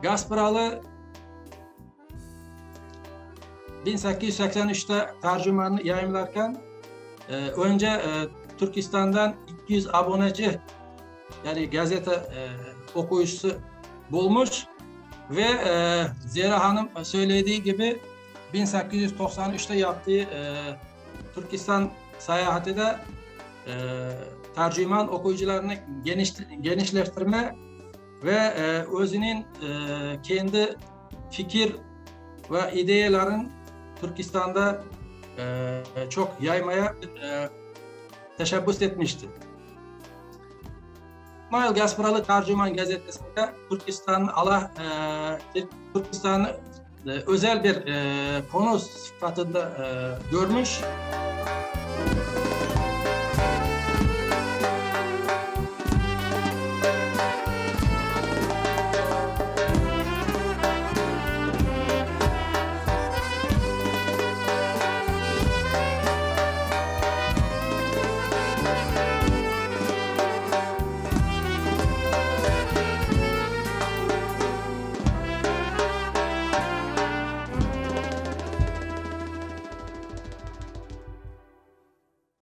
Gaspıralı 1883-te Tercümannı yayımlarken önce Türkistandan 200 aboneci, yani gazeta oquyucısı bulmuş ve Zera hanım söylediği gibi 1893-te yaptığı Türkistan seyahati de Tercüman oquyucılarını genişleştirme ve özüniñ kendi fikir ve ideyaların Türkistanda çoq yaymaya teşebbüs etmişti. İsmail Gaspıralı Tercüman gazetesinde Türkistannı ala Türkistannı özel bir konu sıfatında körmüş.